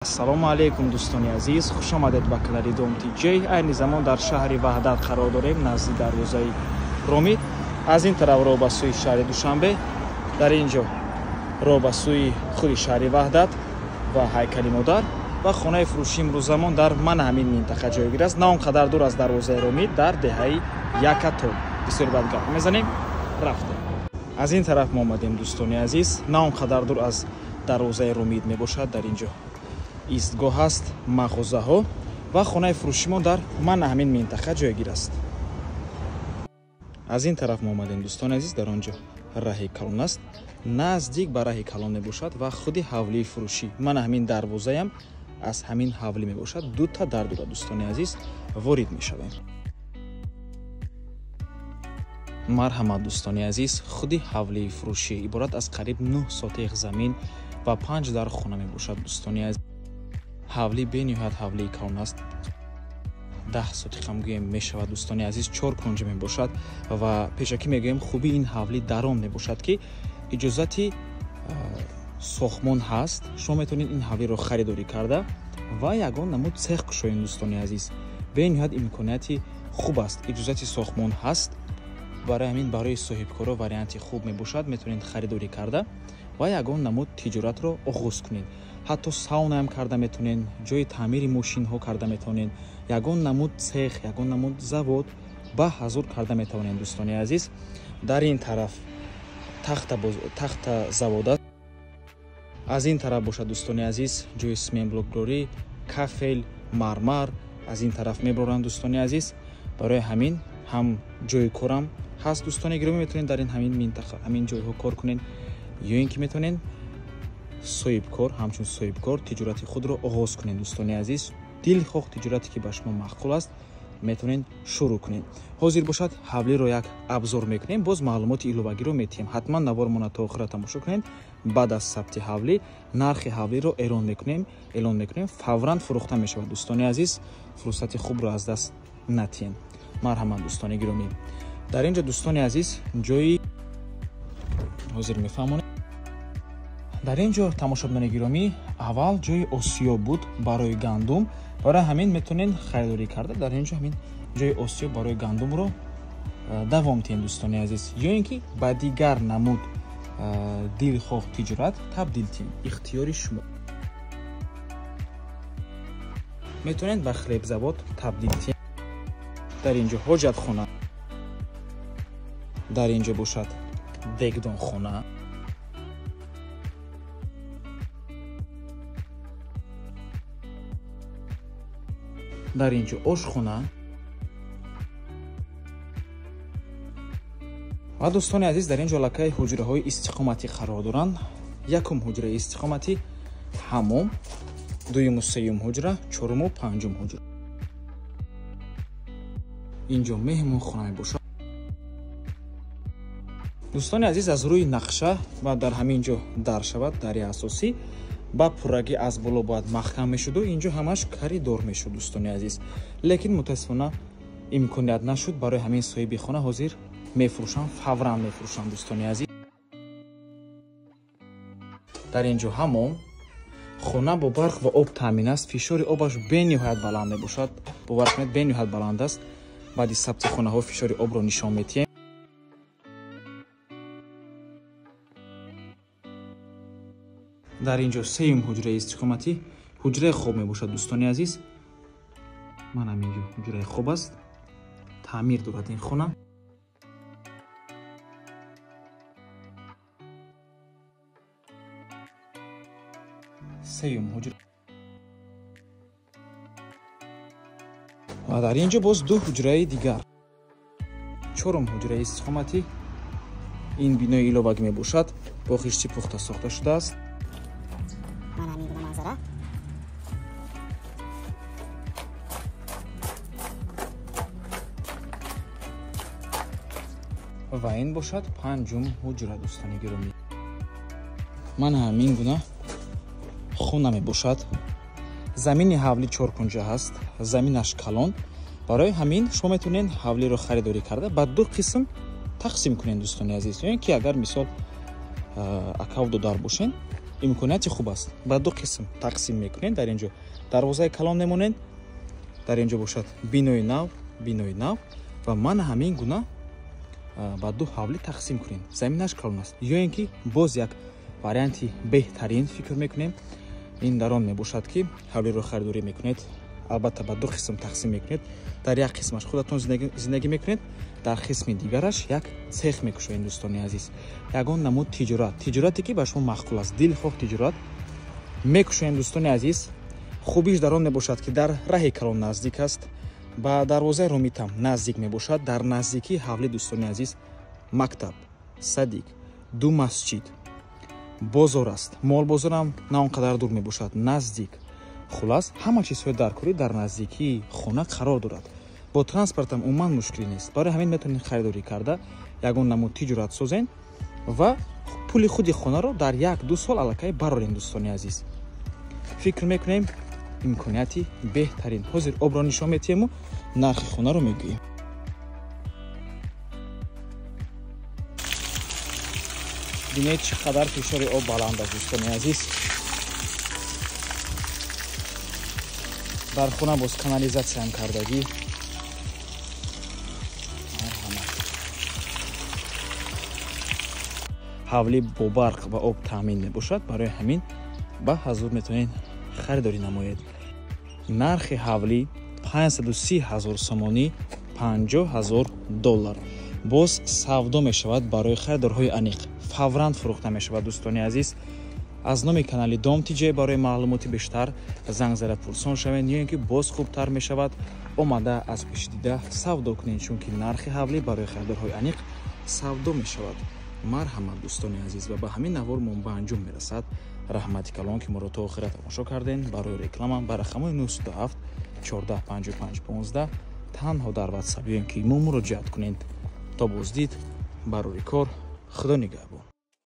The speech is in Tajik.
Ассалому алайкум, дӯстони азиз, хуш омадед ба канали Дом ТҶ. Айни замон дар шаҳри Ваҳдат қарор дорем, назди дарвозаи Ромид. Аз ин тараф роҳ ба сӯи шаҳри Душанбе, дар ин ҷо роҳ ба сӯи худи шаҳри Ваҳдат ва ҳайкали модар ва хонаи фурӯши имрӯзамон дар мана ҳамин минтақа ҷойгир аст, на он қадар дур аз дарвозаи Ромид, дар деҳаи Якатол. Бисёр бад гап мезанем, рафтем. Аз ин тараф мо омадем, дӯстони азиз, на он қадар дур аз дарвозаи Ромид мебошад. Дар ин ҷо истгоҳ ҳаст, мағозаҳо ва хонаи фурӯшимо дар мана ҳамин минтақа ҷойгир аст. Аз ин тараф мо омадем, дӯстони азиз, дар он ҷо раҳи калон аст, наздик ба раҳи калон мебошад ва худи ҳавлии фурӯшӣ мана ҳамин дарвозаям аз ҳамин ҳавлӣ мебошад. Дута дар дорад, дӯстони азиз, ворид мешавем. Марҳамат, дӯстони азиз, худи ҳавлии фурӯшӣ иборат аз қариб 9 сотиқ замин ва 5 дар хона мебошад. Дӯстони азиз, ҳавлӣ бениҳоят ҳавлии калон аст, 10 сотиқам гӯем мешавад. Дӯстони азиз, 4 кунҷа мебошад ва пешакӣ мегӯем, хубии ин ҳавлӣ дар он мебошад, ки иҷозати сохтмон ҳаст. Шумо метавонед ин ҳавлиро харидорӣ карда ва ягон намуд цех кушоед. Дӯстони азиз, бениҳоят имконияти хуб аст, иҷозати сохтмон ҳаст. Барои ҳамин барои соҳибкоро варианти хуб мебошад. Метавонед харидорӣ карда ва ягон намуд тиҷоратро оғоз кунед. Ҳатто саунаам карда метавонед, ҷои таъмири мошинҳо карда метавонед, ягон намуд цех, ягон намуд завод ба ҳазур карда метавонед. Дӯстони азиз, дар ин тараф тахта завод аст. Аз ин тараф бошад, дӯстони азиз, ҷои сменблокдорӣ, кафел, мармар аз ин тараф мебароранд, дӯстони азиз. Барои ҳамин ҳам ҷои корам ҳаст, дӯстони гиромӣ, метавонед дар ин ҳамин минтақа, ҳамин ҷойҳо кор кунед, ё ин ки метавонед соҳибкор, ҳамчун соҳибкор тиҷорати худро оғоз кунед. Дӯстони азиз, дилхоҳ тиҷорате ки ба шумо маъқул аст, метавонед шурӯъ кунед. Ҳозир бошад, ҳавлиро як абзор мекунем, боз маълумоти иловагиро метиҳем. Ҳатман навормона то охира тамошо кунед. Баъд аз сабти ҳавлӣ нархи ҳавлиро эълон мекунем, фавран фурӯхта мешавад. Дӯстони азиз, фурсати хубро аз даст натиҳед. Марҳамат, дӯстони гиромӣ, дар ин ҷо, дӯстони азиз, ҷои ҳозир мефаҳмонем. Дар ин ҷо, тамошобинони гиромӣ, аввал ҷои осиё буд барои гандум. Барои ҳамин метавонед харидорӣ карда дар ин ҷо ҳамин ҷои осиё барои гандумро давом диҳед, дӯстони азиз, ё ин ки ба дигар намуд дилхоҳ тиҷорат табдил диҳед, ихтиёри шумо. Метавонед ба хлебзавод табдил диҳед. Дар ин ҷо ҳоҷатхона, дар ин ҷо бошад дегдонхона. Дар ин ҷо ошхона. Ва дӯстони азиз, дар ин ҷо аллакай ҳуҷраҳои истиқоматӣ қарор доранд. Якум ҳуҷраи истиқоматӣ, ҳамом, дуюму сеюм ҳуҷра, чоруму панҷум ҳуҷра. Ин ҷо меҳмонхона мебошад. Дӯстони азиз, аз рӯи нақша ва дар ҳамин ҷо дар шавад дари асосӣ ба пуррагӣ аз боло бояд маҳкам мешуду ин ҷо ҳамаш коридор мешуд, дӯстони азиз. Лекин мутаассифона имконият нашуд. Барои ҳамин соҳиби хона ҳозир мефурӯшам, фавран мефурӯшам, дӯстони азиз. Дар ин ҷо ҳамом, хона бо барқ ва об таъмин аст. Фишори обаш бениҳоят баланд мебошад. Бовар кунед, бениҳоят баланд аст. Баъди сабти хонаҳо фишори обро нишон метиҳем. Дар ин ҷо сеюм ҳуҷраи истиқоматӣ, ҳуҷраи хоб мебошад, дӯстони азиз. Ман ҳамин ҷо ҳуҷраи хоб аст, таъмир дорад ин хона. Сеюм ҳуҷра. Ва дар ин ҷо боз ду ҳуҷраи дигар. Чорум ҳуҷраи истиқоматӣ, ин бинои иловагӣ мебошад, бо хишти пухта сохта шудааст. Ва ин бошад панҷум ҳуҷра, дӯстони гиромӣ. Ман ҳамин гуна хона мебошад. Замини ҳавлӣ чоркунҷа ҳаст, заминаш калон. Барои ҳамин шумо метавонед ҳавлиро харидорӣ карда ба ду қисм тақсим кунед, дӯстони азиз. Ё ин ки агар мисол акав додар бошед, Имконияти хуб аст. Ба ду қисм тақсим мекунед. Дар инҷо дарвозаи калон мемонед, дар инҷо бошад бинои нав, бинои нав ва мана ҳамин гуна ба ду ҳавлӣ тақсим кунед. Заминаш калон аст. Ё ин ки боз як варианти беҳтарин фикр мекунем, ин дар он мебошад ки ҳавлиро харидорӣ мекунед, албатта ба ду қисм тақсим мекунед. Дар як қисмаш худатон зиндагӣ мекунед, дар қисми дигараш як цех мекушоед дӯстони азиз. Ягон намуд тиҷорат, тиҷорате ки ба шумо маъқул аст, дилхоҳ тиҷорат мекушоед дӯстони азиз. Хубиш дар он мебошад ки дар раҳи калон наздик аст, ба дарвозаи Ромитам наздик мебошад. Дар наздикии ҳавлӣ дӯстони азиз мактаб, садик, ду масҷид, бозор аст. Молбозорам на он қадар дур мебошад, наздик. Хулас ҳама чизҳои даркорӣ дар наздикии хона қарор дорад. Бо транспортам умуман мушкилӣ нест. Барои ҳамин метавонед харидорӣ карда ягон намуд тиҷорат созен ва пули худи хонаро дар 1-2 сол аллакай барорем дӯстони азиз. Фикр мекунем имконияти беҳтарин. Ҳозир обро нишон метиҳему нархи хонаро мегӯем. Бинед чӣ қадар фишори об баланд аст дӯстони азиз. Дар хона боз канализатсияам кардагӣ. Ҳавлӣ бо барқ ва об таъмин мебошад. Барои ҳамин ба ҳазур метавонед харидорӣ намоед. Нархи ҳавлӣ 530 000 сомонӣ, 50 000 доллар. Боз савдо мешавад барои харидорҳои аниқ. Фавран фурӯхта мешавад дӯстони азиз. Аз номи канали Дом ТЖ барои маълумоти бештар занг зада пурсон шавед, ё ин ки боз хубтар мешавад омада аз пеши дида савдо кунед, чунки нархи ҳавлӣ барои харидорҳои аниқ савдо мешавад. Марҳамат дӯстони азиз, ва ба ҳамин навор мо ба анҷом мерасад. Раҳмати калон ки моро то охира тамошо кардем. Барои реклама ба рақамҳои 907 14 55 15 танҳо дар WhatsApp ё ин ки мо муроҷиат кунед. То боздид, барои кор, Худо нигаҳбон.